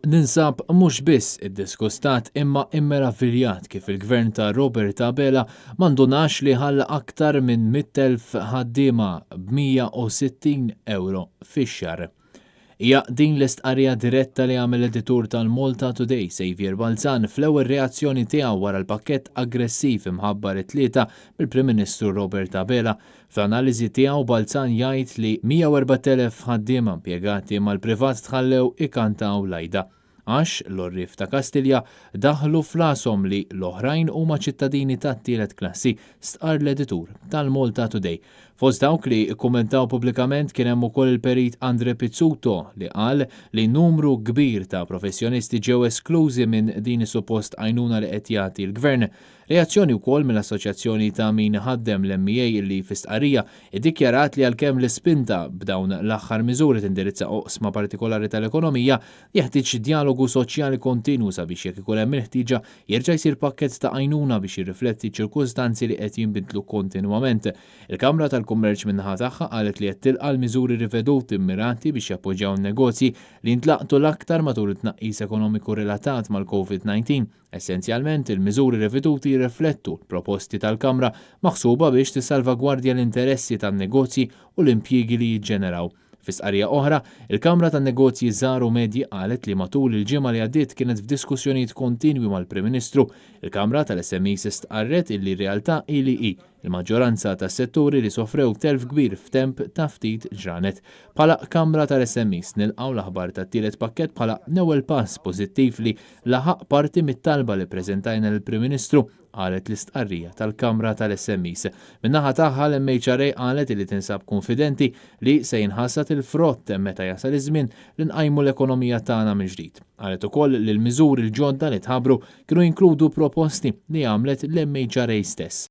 Ninsab mhux biss iddisgustat imma immeraviljat kif il-Gvern ta' Robert Abela ma ndunax li ħalla aktar minn 100,000 ħaddiema b'160 ewro fix-xahar. Hija din l-istqarrija diretta li għamel l-editur tal-Malta Today, Saviour Balzan, fl-ewwel reazzjoni tiegħu wara l-pakkett aggressiv imħabbar it-Tlieta mill-Prim Ministru Robert Abela. Fl-analiżi tiegħu Balzan jgħid li 104,000 ħaddiema impjegati mal-privat tħallew ikantaw l-għajda. Għax l-għorrief ta' Kastilja daħlu f'rashom li l-oħrajn huma ċittadini tat-tielet klassi, stqarr l-editur tal-Malta Today. Fost dawk li kkummentaw pubblikament kien hemm ukoll il-Perit Andre Pizzuto li qal li numru kbir ta' professjonisti ġew esklużi minn din is-suppost għajnuna li qed jagħti l-Gvern. Reazzjoni wkoll mill-Assoċjazzjoni ta' Min Iħaddem, l-MEA li fi stqarrija iddikjarat li għalkemm l-ispinta b'dawn l-aħħar miżuri tindirizza oqsma partikolari tal-ekonomija, jeħtieġ djalogu soċjali kontinwu sabiex jekk ikun hemm il-ħtieġa jerġa' jsir pakkett ta' għajnuna biex jirrifletti ċ-ċirkustanzi li qed jinbidlu kontinwament. Il-Kamra tal-Kummerċ min-naħa tagħha qalet li qed tilqa' l-miżuri riveduti mmirati biex jappoġġjaw in-negozji li ntlaqtu l-aktar matul it-tnaqqis ekonomiku relatat mal-Covid 19. Essenzjalment, il-miżuri riveduti jirriflettu l-proposti tal-Kamra maħsuba biex tissalvagwardja l-interessi tan-negozji u l-impjiegi li jiġġeneraw. Fi stqarrija oħra, il-Kamra tan-Negozji Żgħar u Medji qalet li matul il-ġimgħa li għaddiet kienet f'diskussjonijiet kontinwi mal-Prim Ministru. Il-Kamra tal-SMEs stqarret illi r-realtà hi li hi. Il-maġġoranza tas-setturi li sofrew telf kbir f'temp ta' ftit ġranet. Bħala Kamra tal-SMEs nilqgħu l-aħbar tat-tielet pakkett bħala l-ewwel pass pożittiv li laħaq parti mit-talba li ppreżentajna lill-Prim Ministru, qalet l-istqarrija tal-Kamra tal-SMEs. Min-naħa tagħha l-MHRA qalet li tinsab kunfidenti li se jinħasad il-frott meta jasal iż-żmien li nqajmu l-ekonomija tagħna mill-ġdid. Qalet ukoll li l-miżuri l-ġodda li tħabbru kienu jinkludu proposti li għamlet l-MHRA stess.